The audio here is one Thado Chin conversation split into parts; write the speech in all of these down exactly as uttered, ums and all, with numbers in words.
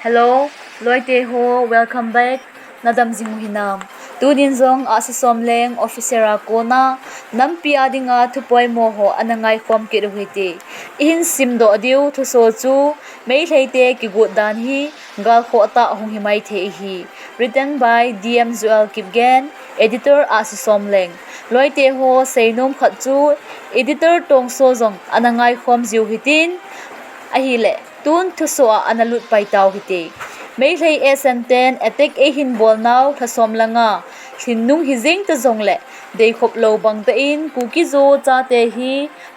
Hello, loite ho, welcome back. Nadam jing u hinam? Tunin jong Ahsi Somleng officer a kona nampi a dinga thupoimo ho ana ngaikhom kit u hite. Ihin simdoh diu thuso chu Meiteite kigot dan hi gal khoh tah hung hi maithei ahi. Written by D M Joel Kipgen, editor Ahsi Somleng. Loite ho, seinom khat chu editor Tongso jong ana ngaikhom jiu hitin, ahile tun thuso a ana lut pai tau hite. Meitei S N ten attack eihin bol nau lha som langa lhinnung hi jeng ta jongle, deikhop lou bang tah in Kuki-Zo chate hi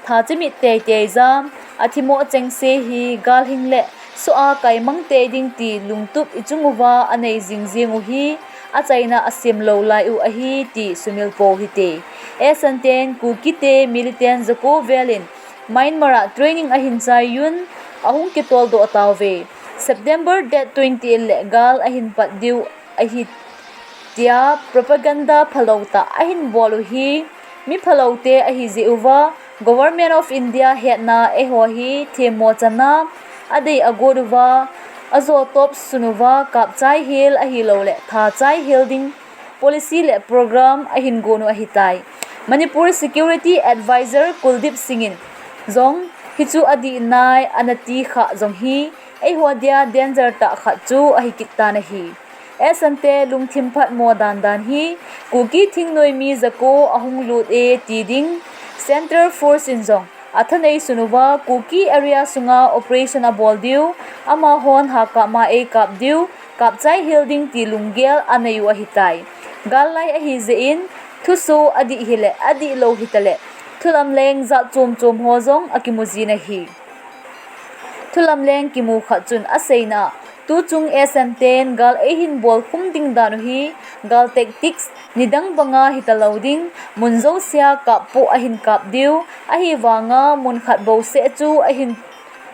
tha chimit teitei jam, athimo chengse hi galhing le soh a kaimang tei ding ti lungtup ichung uva anei jing jeng u hi achaina asem lou lai u ahi ti sumil pou hite. S N ten Kukite militant Zako vel in Myanmar a training ahin chai un, ahung kitoldoh tauve. September date twenty in le gal ahin pat diu ahi tia propaganda phalou tah ahin bol u hi, mi phaloute ahi jeh uva, Government of India hetna eiho hi themmo channa adei agot uva, ajo top sun uva, kap chai hel ahilouleh tha chai hel ding policy le program ahin gon u ahitai. Manipur Security Advisor Kuldeep Singh in jong hichu adih nai ana ti kha jong hi eiho dia danger tah khat chu ahi kit tan ahi. S N te lungthim phatmo dan dan hi Kuki thingnoi mi Zako ahung lut e ti ding. Central Force in jong athanei sun uva Kuki area sunga operation abol diu, amahon hakap ma eikap diu, kap chai hel ding ti lunggel anei u ahitai. Gal lai ahi jeh in, thuso adih hile, adih lou hitale, thulamleng jat chom chom ho jong akimu jin ahi. Thulamleng kimu khat chun aseina a, tuchung S N ten gal eihin bol khum ding dan u hi, gal tactics nidang banga hita lou ding, mun jousea kap poh ahin kap diu, ahivanga mun khat bouseh chu ahin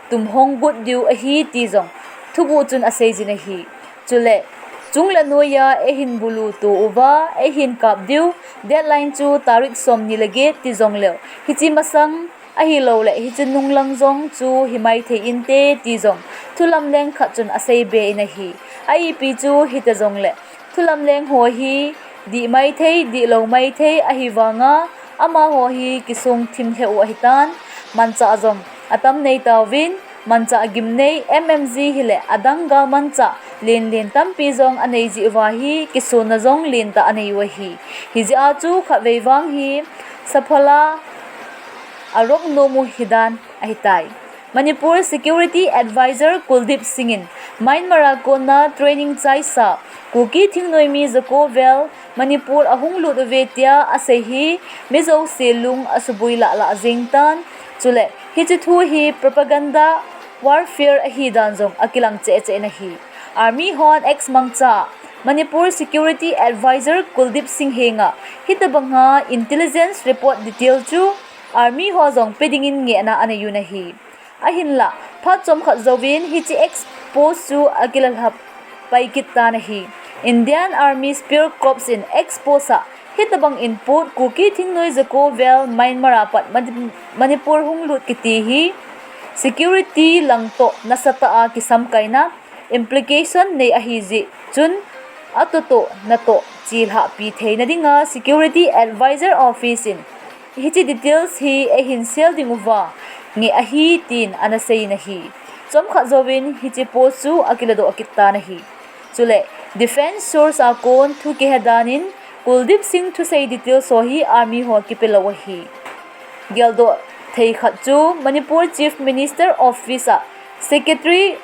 tum hong got diu ahi ti jong thuguh chun asei jin ahi. Chule, chung le noiya eihin bulu to uva, eihin kap diu, deadline chu tarik somni le get ti jongleu, hiche masang ahilouleh hiche nunglang jong chu hi maithei inte ti jong thulamleng khat chun asei be in ahi. A ipi chu hita jongle, thulamleng ho hi dih maithei, dihlou maithei ahivanga, amaho hi kisong thim lheh u ahitan, manchah jong atam nei tauvin, manchah gimnei M M G hile adang gal manchah lenlen tampi jong anei jeh uva hi kisonna jong lentah anei u ahi. Hijeh a chu khatvei vang hi saphala arok nom u hidan ahitai. Manipur Security Advisor Kuldeep Singh in Myanmar a kona training chaisa Kuki thingnoi mi Zako vel Manipur ahung lut uve tia asei hi mi jouse lung asuboi lah lah jeng tan. Chule, hiche thu hi propaganda warfare ahidan jong akilang cheh cheh in ahi. Army hon X mangcha Manipur Security Advisor Kuldeep Singh henga hitobanga intelligence report detail chu Army ho jong pe dingin ngehna anei un ahi. Ahinla, phat chomkhat jouvin hiche X post chu akilahap pai kit tan ahi. Indian Army Spear Corps in X post a hitobang input, Kuki thingnoi Zako vel Myanmar a pat Mani-, Manipur hung lut kiti hi security lang toh nasatah a kisamkaina implication nei ahi jeh chun, atoh toh natoh chelhahpi theina dinga Security Advisor Office in hiche details hi eihin sel ding uva ngeh ahi tin ana sei in ahi. Chomkhat jouvin hiche post chu akiladoh kit tan ahi. Chule, defense source a kon thu kihe dan in Kuldeep Singh thusei details ho hi Army ho kipe lou ahi. Geldoh thei khat chu Manipur Chief Minister Office a Secretary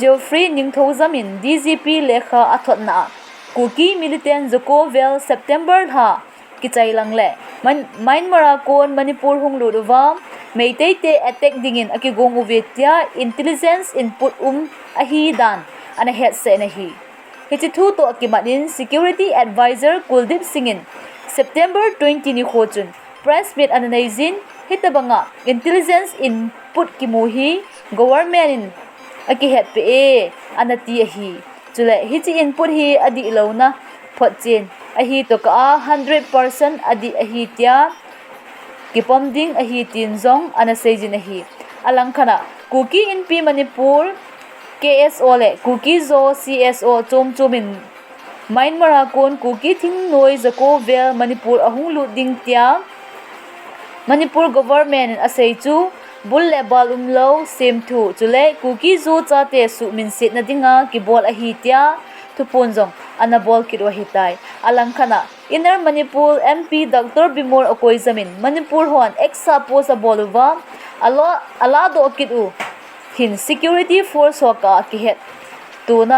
Geoffrey Ningthoujam in D G P lekha athotna a, Kuki militant Zako vel September lha kichai lang le, Man-, Myanmar a kon Manipur hung lut uva, Meitei te attack dingin akigong uve tia intelligence input um ahi dan ana hetsah in ahi. Hiche thu toh kimat in Security Advisor Kuldeep Singh in September twenty nikho chun press meet ana nei jin, hitobanga intelligence input kimu hi government in akihetpeh e, ana ti ahi. Chule, hiche input hi adihlouna photchen ahi, tokah a hundred percent adih ahi tia kipom ding ahi tin jong ana sei jin ahi. Alangkhat a, Kuki Inpi Manipur, K S O le Kuki Zo C S O chom chom in Myanmar a kon Kuki thingnoi Zo ko vel Manipur ahung lut ding tia Manipur government in asei chu bul le bal umlou semthu chule Kuki Zo chate suhminsetna dinga kibol ahi tia thuphon jong ana bol kit u ahitai. Alangkhat a Inner Manipur M P Doctor Bimol Akoijam in Manipur hon extra post abol uva, alo, aladoh kit u hin security force ho kah a kihet tona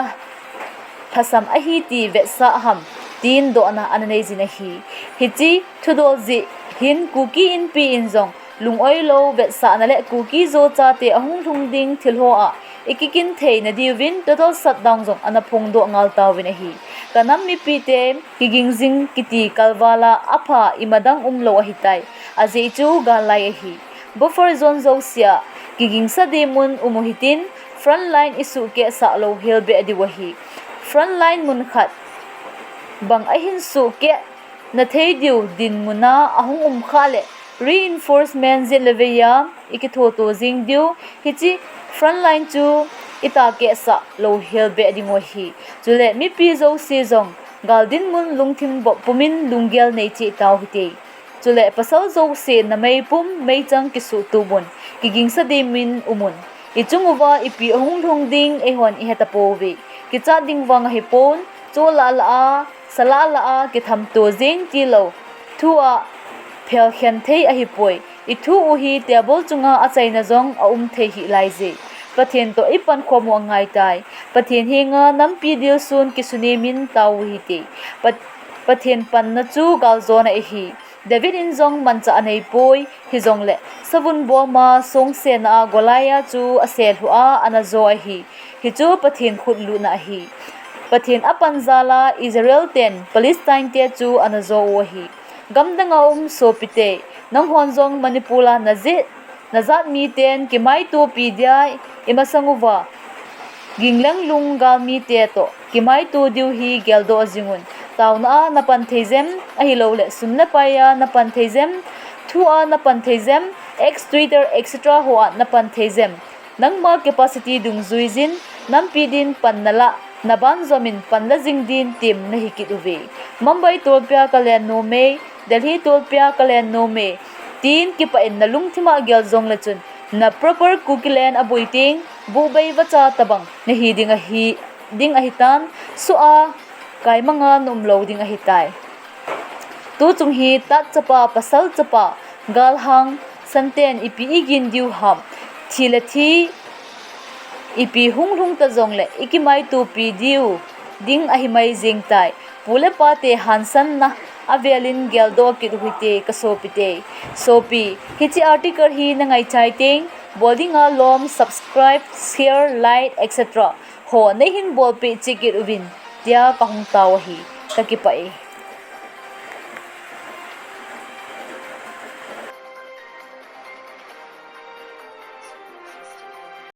lhasam ahi ti vetsah ham, tin dohna ana neijin ahi. Hiche thudol jeh hin Kuki Inpi in jong lungoilou vetsahna le Kuki Zo chate ahung lhung ding thil ho a ikikin theina diuvin total shutdown jong ana phongdoh ngal tauvin ahi. Kanam mipite kiging jing kiti kalval a apha imadang umlou ahitai. Ajeh chu gal lai ahi. Buffer zone jouse a kigingsa dimun um u hitin, frontline isuhkehsah louhel beh diu ahi. Frontline mun khat bang ahin suhkehna thei diu dinmun a ahung um khah le reinforcement jet le vei a ikithoto jeng diu, hiche frontline chu itahkehsah louhel beh dingu ahi. Chule mipi jouse jong gal dinmun lungthim bop pumin lunggel neicheh tau hite. Chule pasal jouse nameipum meichang kisuhtup un, kigingsa dimin um un. Ichung uva ipi ahung lhung ding eihon ihetapouve. Kichat ding vang ahipon, choh lah lah a, sa lah lah a kithamto jeng tilou thu a phelkhen thei ahipoi. Ithu u hi table chunga achaina jong aum thei hih laije. Pathen toh ipankhom u angaitai. Pathen henga nampi dilsun kisunemin tau u hite. Pat-, Pathen panna chu galjona ahi. David in jong manchah aneipoi, hijongle savun bolma songsena a Goliath chu aselhuh a ana jo ahi. Hichu Pathen khutlutna ahi. Pathen apan jal a Israel ten Palestine te chu ana jo u ahi. Gamdanga um sopite, nanghon jong Manipur a najat, najat miten kimaitopi dia imasang uva, gingleng lunggal mite toh kimaito diu hi geldoh jingun. Taona a napan thei jem, ahiloule sum le pai a napan thei jem, thu a napan thei jem, X, Twitter, et cetera ho a napan thei jem. Nangma capacity dungjuijin, nampi din pan nalah, nabanjomin panla jing din tem nahi kit uve. Mumbai tolpia kalen nome, Delhi tolpia kalen nome, tin kipah in nalungthim a gel jongle chun, na proper Kukiland aboi teng, buhbei vacha tobang nahi ding ahi, ding ahitan, soh a kaimanga naumlou ding ahitai. Tuchung hi tat chapa, pasal chapa, galhang, santen ipi igin diu ham, thi le thi, ipi hung lhung ta jongle ikimaitopi diu ding ahimai jengtai. Pu le pate hansanna avelin geldoh kit u hite kasopite. Sopi, hiche article hi nangaichai teng, bol dinga lom, subscribe, share, like, et cetera ho neihin bolpeh cheh kit uvin, tia kahung tao ahi. Kakipah e.